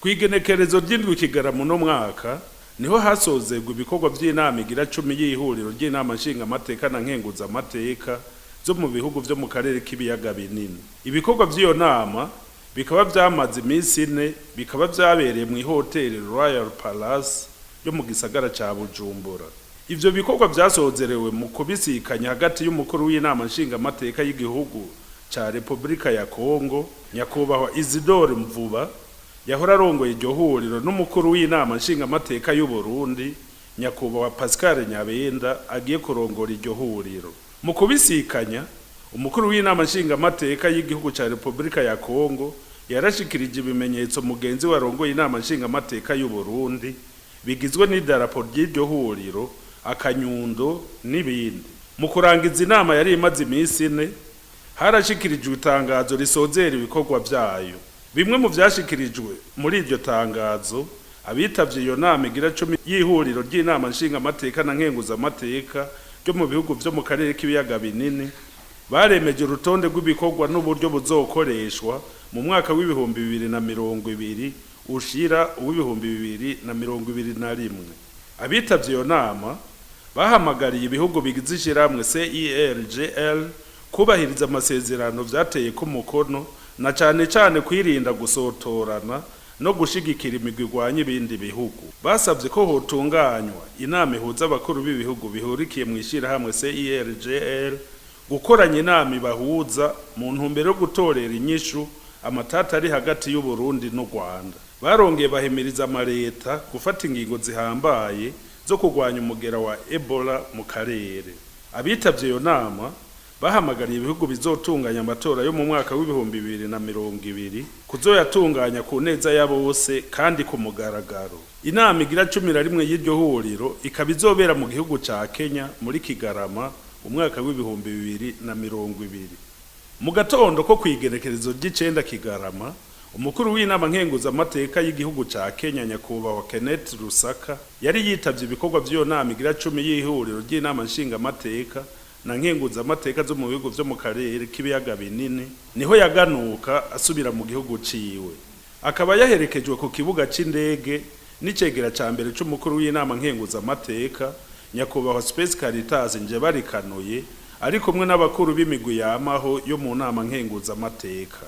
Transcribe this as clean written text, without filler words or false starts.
Kw'igenekerezo ry'indwi Kigarama uno mwaka, niho hasozerwa ibikorwa vy'inama igira 10 y'ihuriro ry'inama nshingamateka na nkenguzamateka zo mu bihugu vyo mu karere k'ibiyaga binini. Ibikorwa vy'iyo nama bikaba vyamaze iminsi 4, bikaba vyabereye mw'ihoteli Royal Palace yo mu gisagara ca Bujumbura. Ivyo bikorwa vyasozerewe mu kubisikanya hagati y'umukuru w'inama nshingamateka y'igihugu ca Repubulika ya Kongo, nyakubahwa Isidore Mvuba, yahora arongoye iryo huriro, n'umukuru w'inama nshingamateka y'u Burundi, nyakubahwa Pascal Nyabenda, agiye kurongora iryo huriro. Mu kubisikanya, umukuru w'inama nshingamateka y'igihugu ca Repubulika ya Kongo yarashikirije ibimenyetso mugenzi warongoye inama nshingamateka y'u Burundi, bigizwe n'idarapo ry'iryo huriro, akanyundo n'ibindi. Mu kurangiza inama yari imaze iminsi 4, harashikirijwe itangazo risozera ibikorwa vyayo. Bimwe mu vyashikirijwe muri iryo tangazo, abitavye iyo nama igira 10 y'ihuriro ry'inama nshingamateka na nkenguzamateka ryo mu bihugu vyo mu karere k'ibiyaga binini, baremeje urutonde rw'ibikorwa n'uburyo buzokoreshwa mu mwaka w'2020 ushira uw'2021. Abitavye iyo nama bahamagariye ibihugu bigize ishirahamwe CIRGL kubahiriza amasezerano vyateye ko umukono, na cane cane kwirinda gusotorana no gushigikira imigwi igwanya ibindi bihugu. Basavye ko hotunganywa inama ihuza abakuru b'ibihugu bihurikiye mu ishirahamwe CIRGL, gukoranya inama ibahuza mu ntumbero yo gutorera inyishu amatata ari hagati y'u Burundi n'u Rwanda. Barongeye bahimiriza amaleta gufata ingingo zihambaye zo kurwanya umugera wa Ebola mu karere. Abitavye iyo nama bahamagariye ibihugu bizotunganya amatora yo mu mwaka w'2020 kuzoyatunganya ku neza ya bose kandi ku mugaragaro. Inama igira 11 y'iryo huriro ikaba izobera mu gihugu ca Kenya muri Kigarama umwaka w'2020. Mu gatondo ko kw'igenekerezo ry'icenda Kigarama, umukuru w'inama nkenguzamateka y'igihugu ca Kenya, nyakubahwa Kenneth Lusaka, yari yitavye ibikorwa vy'iyo nama igira 10 y'ihuriro ry'inama nshingamateka na nkenguzamateka zo mu bihugu vyo mu karere k'ibiyaga binini, niho yaganuka asubira mu gihugu ciwe. Akaba yaherekejwe ku kibuga c'indege n'icegera ca mbere c'umukuru w'inama nkenguzamateka, nyakubahwa Space Caritas Njebarikanuye, ari kumwe n'abakuru b'imigwi yamaho yo mu nama nkenguzamateka.